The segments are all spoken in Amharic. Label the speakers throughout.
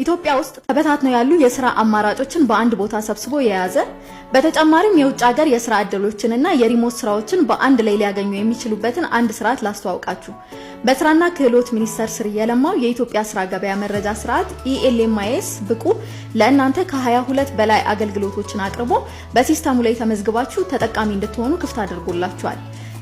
Speaker 1: ኢትዮጵያ ውስጥ ተበታትነው ያሉ የስራ አማራጮችን በአንድ ቦታ ሰብስቦ የያዘ፣ በተጨማሪም የውጭ ሀገር የስራ እድሎችንና የ remote ስራዎችን በአንድ ላይ ሊያገኙ የሚችሉበትን አንድ ስርዓት ላስተዋውቃችሁ። በስራና ክህሎት ሚኒስቴር ስር የለማው የኢትዮጵያ ስራ ገበያ መረጃ ስርዓት ELMIS ብቁ ለእናንተ ከ22 በላይ አገልግሎቶችን አቅርቦ በ system ኡ ላይ ተመዝግባችሁ ተጠቃሚ እንድትሆኑ ክፍት አድርጎላችኋል።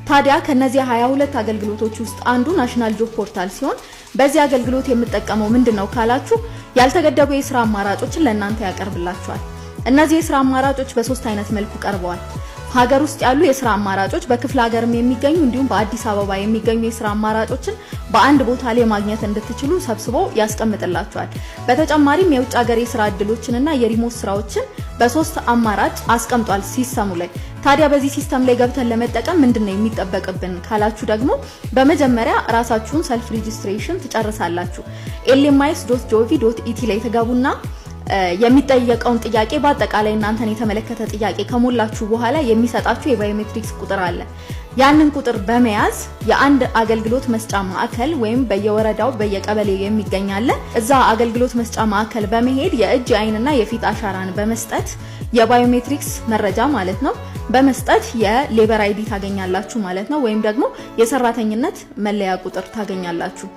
Speaker 1: ታዲያ ከነዚህ 22 አገልግሎቶች ውስጥ አንዱ National Job Portal ሲሆን በዚህ አገልግሎት የምጠቀመው ምንድነው ካላችሁ፣ ያልተገደቡ የስራ አማራጮችን ለእናንተ ያቀርብላችኋል። እነዚህ የስራ አማራጮች በሶስት አይነት መልኩ ቀርበዋል። ሀገር ውስጥ ያሉ የስራ አማራጮች፣ በክፍለ ሀገርም የሚገኙ እንዲሁም በአዲስ አበባ የሚገኙ የስራ አማራጮችን በአንድ ቦታ ላይ ማግኘት እንድትችሉ ሰብስቦ ያስቀምጥላችኋል። በተጨማሪም የውጭ ሀገር የስራ እድሎችንና የ remote ስራዎችን በሶስት አማራጭ አስቀምጧል system ኡ ላይ። ታዲያ በዚህ system ላይ ገብተን ለመጠቀም ምንድነው የሚጠበቅብን ካላችሁ ደግሞ በመጀመሪያ ራሳችሁን self registration ትጨርሳላችሁ። elmis.gov.et ላይ ትገቡና የሚጠየቀውን ጥያቄ፣ በአጠቃላይ እናንተን የተመለከተ ጥያቄ ከሞላችሁ በኋላ የሚሰጣችሁ የ biometrics ቁጥር አለ። ያንን ቁጥር በመያዝ የአንድ አገልግሎት መስጫ ማዕከል ወይም በየወረዳው በየቀበሌው የሚገኝ አለ። እዛ አገልግሎት መስጫ ማዕከል በመሄድ የእጅ፣ የአይንና የፊት አሻራን በመስጠት፣ የ biometrics መረጃ ማለት ነው፣ በመስጠት የ labor ID ታገኛላችሁ ማለት ነው። ወይም ደግሞ የሰራተኝነት መለያ ቁጥር ታገኛላችሁ።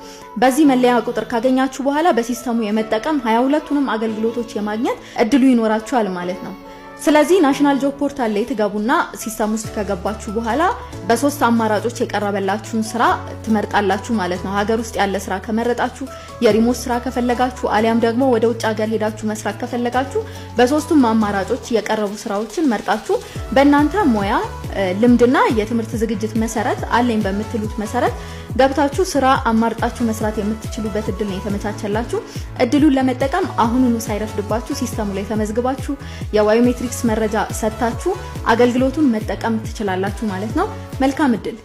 Speaker 1: በዚህ መለያ ቁጥር ካገኛችሁ በኋላ በ system ኡ የመጠቀም፣ 22ቱንም አገልግሎቶች የማግኘት እድሉ ይኖራችኋል ማለት ነው። ስለዚህ National Job Portal ላይ ትገቡና system ውስጥ ከገባችሁ በኋላ በሶስት አማራጮች የቀረበላችሁን ስራ ትመርጣላችሁ ማለት ነው። ሀገር ውስጥ ያለ ስራ ከመረጣችሁ፣ የ remote ስራ ከፈለጋችሁ፣ አሊያም ደግሞ ወደ ውጭ ሀገር ሄዳችሁ መስራት ከፈለጋችሁ በሶስቱም አማራጮች የቀረቡ ስራዎችን መርጣችሁ በእናንተ ሙያ ልምድና የትምህርት ዝግጅት መሰረት አለኝ በምትሉት መሰረት ገብታችሁ ስራ አማርጣችሁ መስራት የምትችሉበት እድል ነው የተመቻቸላችሁ። እድሉን ለመጠቀም አሁኑኑ ሳይረፍድባችሁ system ኡ ላይ ተመዝግባችሁ የ biometrics መረጃ ሰጥታችሁ አገልግሎቱን መጠቀም ትችላላችሁ ማለት ነው። መልካም እድል።